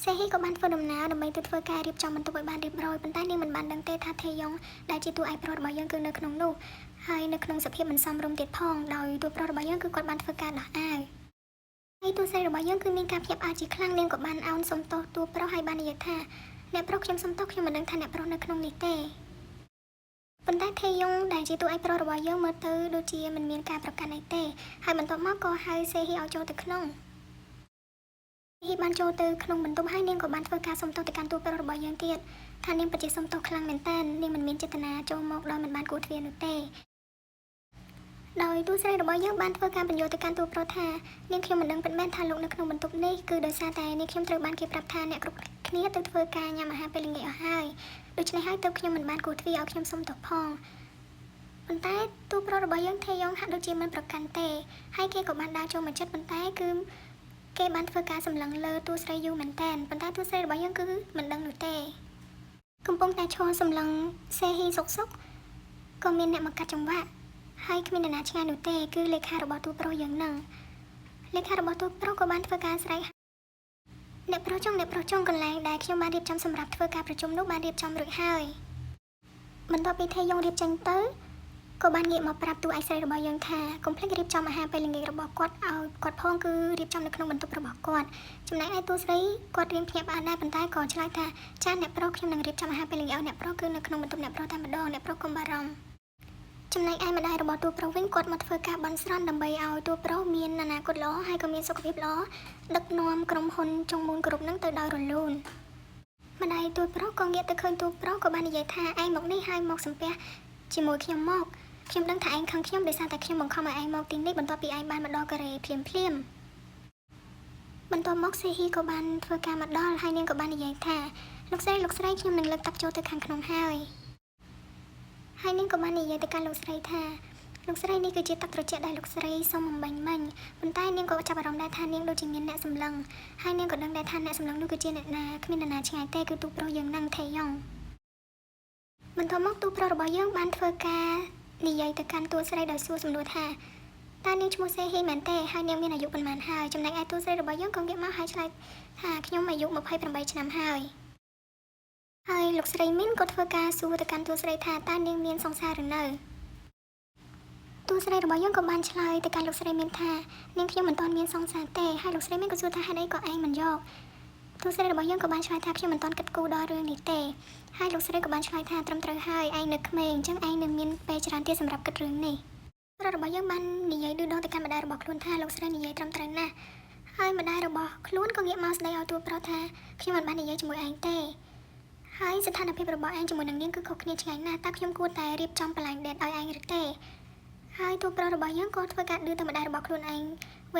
សេហ៊ីក៏បានធ្វើដំណើរដើម្បីទៅធ្វើការរៀបចំបន្ទប់ឲ្យបានរៀបរយប៉ុន្តែនាងមិនបានដឹងទេថាថេយ៉ុងដែលជាតួឯកប្រុសរបស់យើងគឺនៅក្នុងនោះហើយនៅក្នុងសភាពមិនសមរម្យទៀតផងដោយតួប្រុសរបស់យើងគឺគាត់បានធ្វើការដោះអាវហើយតួស្រីរបស់យើងគឺមានការភ្ញាក់ផ្អើលជាខ្លាំងនាងក៏បានអោនសុំទោសតួប្រុសហើយបាននិយាយថាអ្នកប្រុសខ្ញុំសុំទោសខ្ញុំមិនដឹងថាអ្នកប្រុសនៅក្នុងនេះទេប៉ុន្តែថេយ៉ុងដែលជាតួឯកប្រុសរបស់យើងមើលទៅដូចជាមិនមានការប្រកាន់អីទេហើយបន្ទាប់មកក៏ហៅសេហ៊ីឲ្យចូលទៅក្នុងហ៊ីបានចូលទៅក្នុងបន្ទប់ហើយនាងក៏បានធ្វើការសុំទោសទៅកាន់តួប្រុសរបស់យើងទៀតថានាងពិតជាសុំទោសខ្លាំងមែនតើនាងមិនមានចេតនាចូលមកដោយមិនបានគួរទ្វារនោះទេដោយតួស្រីរបស់យើងបានធ្វើការបញ្យល់ទៅកាន់តួប្រុសថានាងខ្ញុំមិនដឹងពិតមែនថាលោកនៅក្នុងបន្ទប់នេះគឺដោយសារតែនាងខ្ញុំត្រូវបានគេប្រាប់ថាអ្នកគ្រប់គ្នាទៅធ្វើការញ៉ាំអាហារពេលល្ងាចអស់ហើយដូច្នេះហើយទើបខ្ញុំមិនបានគួរទ្វារឲ្យខ្ញុំសុំទោសផងប៉ុន្តែតួប្រុសរបស់យើងថេយ៉ុងហាក់ដូចជាមិនប្រកាន់ទេហើយគេក៏បានដើរចូលមកចិត្តប៉ុន្តែគឺគេបានធ្វើការសម្លឹងលើតួស្រីយូរមែនតើប៉ុន្តែតួស្រីរបស់យើងគឺមិនដឹងនោះទេកំពុងតែឈរសម្លឹងសេហ៊ីសុកសុកក៏មានអ្នកមកកាត់ចង្វាក់ហើយគ្មានអ្នកណាឆ្ងាយនោះទេគឺលេខារបស់តួប្រុសយើងនឹងលេខារបស់តួប្រុសក៏បានធ្វើការស្រែកអ្នកប្រុសចុងអ្នកប្រុសចុងកន្លែងដែលខ្ញុំបានរៀបចំសម្រាប់ធ្វើការប្រជុំនោះបានរៀបចំរួចហើយបន្ទាប់ពីថេយ៉ុងរៀបចេញទៅក៏បានងាកមកប្រាប់តួឯកស្រីរបស់យើងថាកុំភ្លេចរៀបចំអាហារពេលល្ងាចរបស់គាត់ឲ្យគាត់ផងគឺរៀបចំនៅក្នុងបន្ទប់របស់គាត់ចំណែកឯតួស្រីគាត់រៀងភ្ញាក់ផ្អើលដែរប៉ុន្តែក៏ឆ្លើយថាចាអ្នកប្រុសខ្ញុំនឹងរៀបចំអាហារពេលល្ងាចឲ្យអ្នកប្រុសគឺនៅក្នុងបន្ទប់អ្នកប្រុសតែម្ដងអ្នកប្រុសកុំបារម្ភចំណែកឯម្ដាយរបស់តួប្រុសវិញគាត់មកធ្វើការបន់ស្រន់ដើម្បីឲ្យតួប្រុសមានអនាគតល្អហើយក៏មានសុខភាពល្អដឹកនាំក្រុមហ៊ុនចុងមូនគ្រប់នឹងទៅដោយរលូនម្ដាយតួប្រុសក៏ងាកទៅឃើញតួប្រុសក៏បាននិយាយថាឯងមកនេះហើយមកសំពះជាមួយខ្ញុំមកខ្ញុំដឹងថាឯងខឹងខ្ញុំដោយសារតែខ្ញុំបង្ខំឲ្យឯងមកទីនេះបន្ទាប់ពីឯងបានមកដល់កូរ៉េភ្លាមភ្លាមបន្ទាប់មកសេហ៊ីក៏បានធ្វើការមកដល់ហើយនាងក៏បាននិយាយថាលោកស្រីលោកស្រីខ្ញុំនឹងលើកតុចូលទៅខាងក្នុងហើយហើយនាងក៏បាននិយាយទៅកាន់លោកស្រីថាលោកស្រីនេះគឺជាទឹកត្រជាក់ដែលលោកស្រីសុំបំបញ្ញមិញប៉ុន្តែនាងក៏ចាប់អារម្មណ៍ដែរថានាងដូចជាមានអ្នកសម្លឹងហើយនាងក៏ដឹងដែរថាអ្នកសម្លឹងនោះគឺជាអ្នកណាគ្មានអ្នកណាឆ្ងាយទេគឺទូប្រុសយើងនឹងថេយ៉ុងបន្ទាប់មកទូប្រុសរបស់យើងបានធ្វើការនិយាយទៅកាន់តួស្រីដោយសួរសំណួរថាតើនាងឈ្មោះសេហ៊ីមែនទេហើយនាងមានអាយុប៉ុន្មានហើយចំណែកឯតួស្រីរបស់យើងក៏ងាកមកហើយឆ្លើយថាខ្ញុំអាយុ28ឆ្នាំហើយហើយលោកស្រីមីនក៏ធ្វើការសួរទៅកាន់តួស្រីថាតើនាងមានសង្សារឬនៅតួស្រីរបស់យើងក៏បានឆ្លើយទៅកាន់លោកស្រីមីនថានាងខ្ញុំមិនទាន់មានសង្សារទេហើយលោកស្រីមីនក៏សួរថាហេតុអីក៏ឯងមិនយកតួស្រីរបស់យើងក៏បានឆ្លើយថាខ្ញុំមិនទាន់គិតគូរដល់រឿងនេះទេហើយលោកស្រីក៏បានឆ្លើយថាត្រឹមត្រូវហើយឯងនៅក្មេងអញ្ចឹងឯងនឹងមានពេលច្រើនទៀតសម្រាប់គិតរឿងនេះប្រុសរបស់យើងបាននិយាយឌឺដងទៅកាន់ម្ដាយរបស់ខ្លួនថាលោកស្រីនិយាយត្រឹមត្រូវណាស់ហើយម្ដាយរបស់ខ្លួនក៏ងាកមកស្ដីឲ្យតួប្រុសថាខ្ញុំមិនបាននិយាយជាមួយឯងទេហើយស្ថានភាពរបស់ឯងជាមួយនឹងនាងគឺខុសគ្នាឆ្ងាយណាស់តើខ្ញុំគួរតែរៀបចំ blind date ឲ្យឯងឬទេហើយតួប្រុសរបស់យើងក៏ធ្វើការឌឺទៅម្ដាយរបស់ខ្លួនឯងវិញ។